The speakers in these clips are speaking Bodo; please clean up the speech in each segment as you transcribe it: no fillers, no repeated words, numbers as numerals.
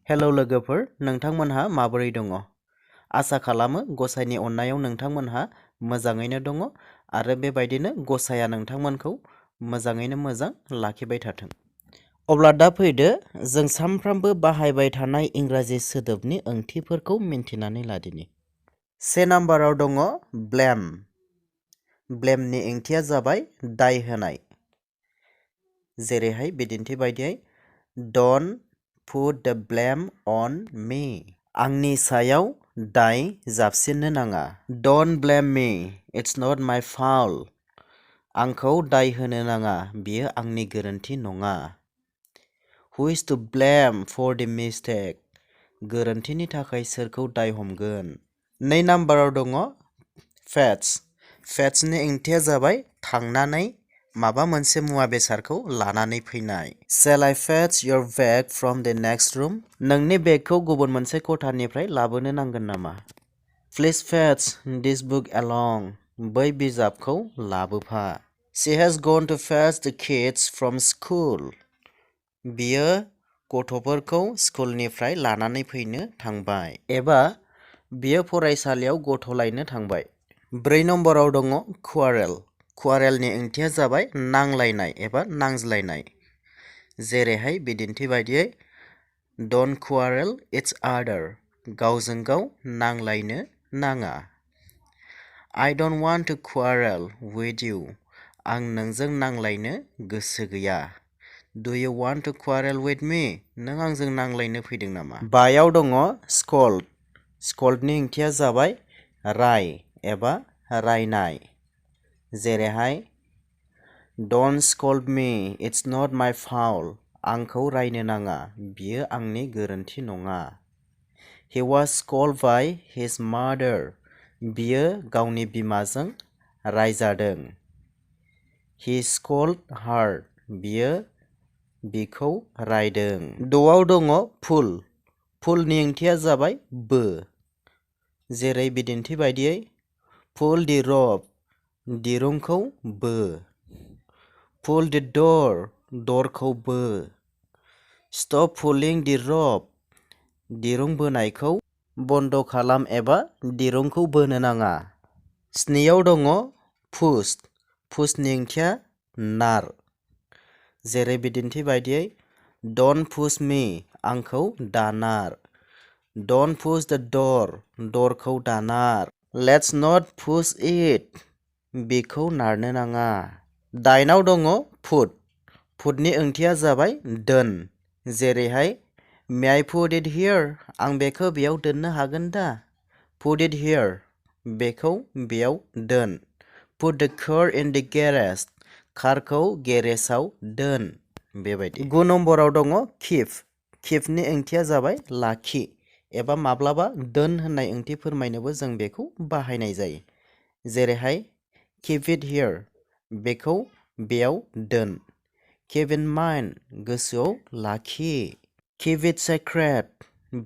हेलौ लोगोफोर, नोंथांमोनहा माबोरै दङ? आसा खालामो गसाइनि अननायाव नोंथांमोनहा मोजाङैनो दङ आरो बेबायदिनो गसाइया नोंथांमोनखौ मोजाङैनो मोजां लाखिबाय थाथों। अब्ला दा फैदो जों सानफ्रामबो बाहायबाय थानाय इंराजि सोदोबनि ओंथिफोरखौ मिन्थिनानै लादिनि। से नाम्बाराव दङ ब्लेम। ब्लेमनि ओंथिया जाबाय दाय होनाय। जेरैहाय बिदिन्थि बायदियै don't put the blame on me. आंनि सायाव दाय जाबसिननो नाङा। Don't blame me. It's not my fault. आंखौ दाय होनो नाङा, बियो आंनि गोरोन्थि नङा। Who is to blame for the mistake? गोरोन्थिनि थाखाय सोरखौ दाय हमगोन? 2 नाम्बाराव दङ fetch. Fetchनि ओंथिया जाबाय थांनानै माबा मोनसे मुवा बेसादखौ लानानै फैनाय। Shall I fetch your bag from the next room? नोंनि बेगखौ गुबुन मोनसे खथानिफ्राय लाबोनो नांगोन नामा? Please fetch this book along. बै बिजाबखौ लाबोफा। She has gone to fetch the kids from school. बियो गथ'फोरखौ स्कुलनिफ्राय लानानै फैनो थांबाय। एबा बियो फरायसालियाव गथ' लायनो थांबाय। 4 नम्बराव दङ quarrel. Quarrelनि ओंथिया जाबाय नांलायनाय एबा नांज्लायनाय। जेरैहाय बिदिन्थि बायदियै Don't quarrel each other. गावजों गाव नांलायनो नाङा। I don't want to quarrel with you. आं नोंजों नांलायनो गोसो गैया। Do you want to quarrel with me? नों आंजों नांलायनो फैदों नामा? 5आव दङ scold. Scoldनि ओंथिया जाबाय राय एबा रायनाय। जेरैहाय Don't scold me. It's not my fault. आंखौ रायनो नाङा, बियो आंनि गोरोन्थि नङा। He was scolded by his mother. बियो गावनि बिमाजों रायजादों। He scolded her. बियो बिखौ रायदों। 6आव दङ pull. Pullनि ओंथिया जाबाय बो। जेरै बिदिन्थि बायदियै pull the rope. दिरुंखौ बो। Pull the door. दरखौ बो। Stop pulling the rope. दिरुं बोनायखौ बन्द' खालाम एबा दिरुंखौ बोनो नाङा। 7आव दङ push. Pushनि ओंथिया नार। जेरै बिदिन्थि बायदियै Don't push me. आंखौ दानार। Don't push the door. दरखौ दानार। Let's not push it. बिखौ नारनो नाङा। 8आव दङ put. Putनि ओंथिया जाबाय दोन। जेरैहाय May I put it here? आं बेखौ बेयाव दोननो हागोन दा? Put it here. बेखौ बेयाव दोन। Put the car in the garage. कारखौ गेरेजाव दोन। बेबायदि। 9 नम्बराव दङ keep. Keepनि ओंथिया जाबाय लाखि एबा माब्लाबा दोन होननाय ओंथि फोरमायनोबो जों बेखौ बाहायनाय जायो। जेरैहाय keep it here. बेखौ बेयाव दोन। Keep in mind. गोसोआव लाखि। Keep it secret.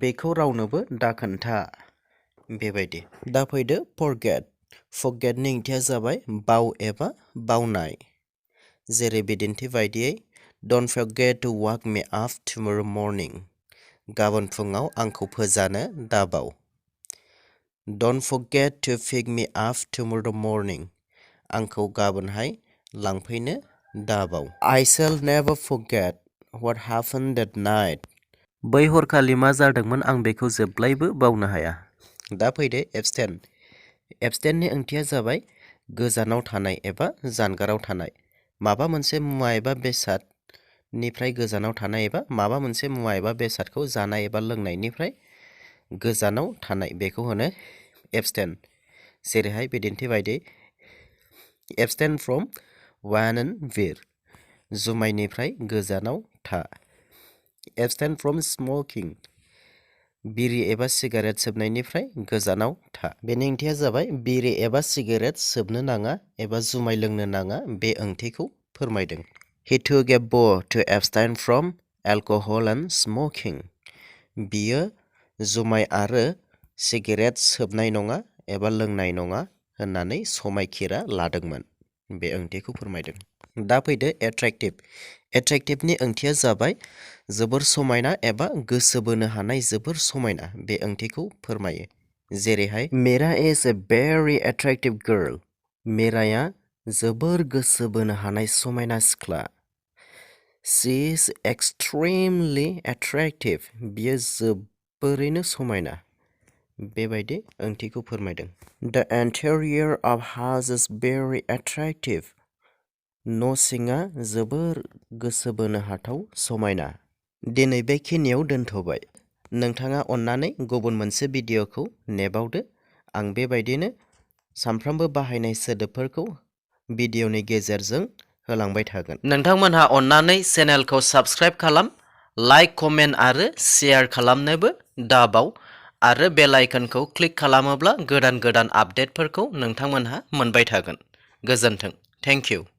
बेखौ रावनोबो दाखोन्था। बेबायदि। दा फैदो forget. Forgetनि ओंथिया जाबाय बाव एबा बावनाय। जेरै बिदिन्थि बायदियै Don't forget to wake me up tomorrow morning. गाबोन फुङाव आंखौ फोजानो दाबाव। Don't forget to pick me up tomorrow morning. आंखौ गाबोनहाय लांफैनो दाबाव। I shall never forget what happened that night. बै हरखालि मा जादोंमोन आं बेखौ जेब्लायबो बावनो हाया। दा फैदो abstain. Abstainनि ओंथिया जाबाय गोजानाव थानाय एबा जानगाराव थानाय। माबा मोनसे मुवा एबा बेसादनिफ्राय गोजानाव थानाय एबा माबा मोनसे मुवा एबा बेसादखौ जानाय एबा लोंनायनिफ्राय गोजानाव थानाय बेखौ होनो abstain. जेरैहाय बिदिन्थि बायदि abstain from wine and beer. जुमायनिफ्राय गोजानाव था। Abstain from smoking. बिरि एबा सिगारेट सोबनायनिफ्राय गोजानाव था। बेनि ओंथिया जाबाय बिरि एबा सिगारेट सोबनो नाङा एबा जुमाय लोंनो नाङा बे ओंथिखौ फोरमायदों। He took a vow to abstain from alcohol and smoking. बियो जुमाय आरो सिगारेट सोबनाय नङा एबा लोंनाय नङा होननानै समायखिरा लादोंमोन। बे ओंथिखौ फोरमायदों। दा फैदो attractive. एट्रेक्टिभनि ओंथिया जाबाय जोबोर समायना एबा गोसो बोनो हानाय जोबोर समायना बे ओंथिखौ फोरमायो। जेरैहाय Meera is a very attractive girl. मीराया जोबोर गोसो बोनो हानाय समायना सिख्ला। She is extremely attractive. बियो जोबोरैनो समायना। बेबायदि ओंथिखौ फोरमायदों। The interior of house is very attractive. न' सिङा जोबोर गोसो बोनो हाथाव समायना। दिनै बेखिनियाव दोनथ'बाय। नोंथाङा अन्नानै गुबुन मोनसे भिडिअ'खौ नेबावदो। आं बेबायदिनो सानफ्रोमबो बाहायनाय सोदोबफोरखौ भिडिअ'नि गेजेरजों होलांबाय थागोन। नोंथांमोनहा अन्नानै चेनेलखौ साबस्क्राइब खालाम, लाइक, कमेन्ट आरो शेयार खालामनोबो दाबाव आरो बेल आइकनखौ क्लिक खालामोब्ला गोदान गोदान आपडेटफोरखौ नोंथांमोनहा मोनबाय थागोन। गोजोन्थों। Thank you.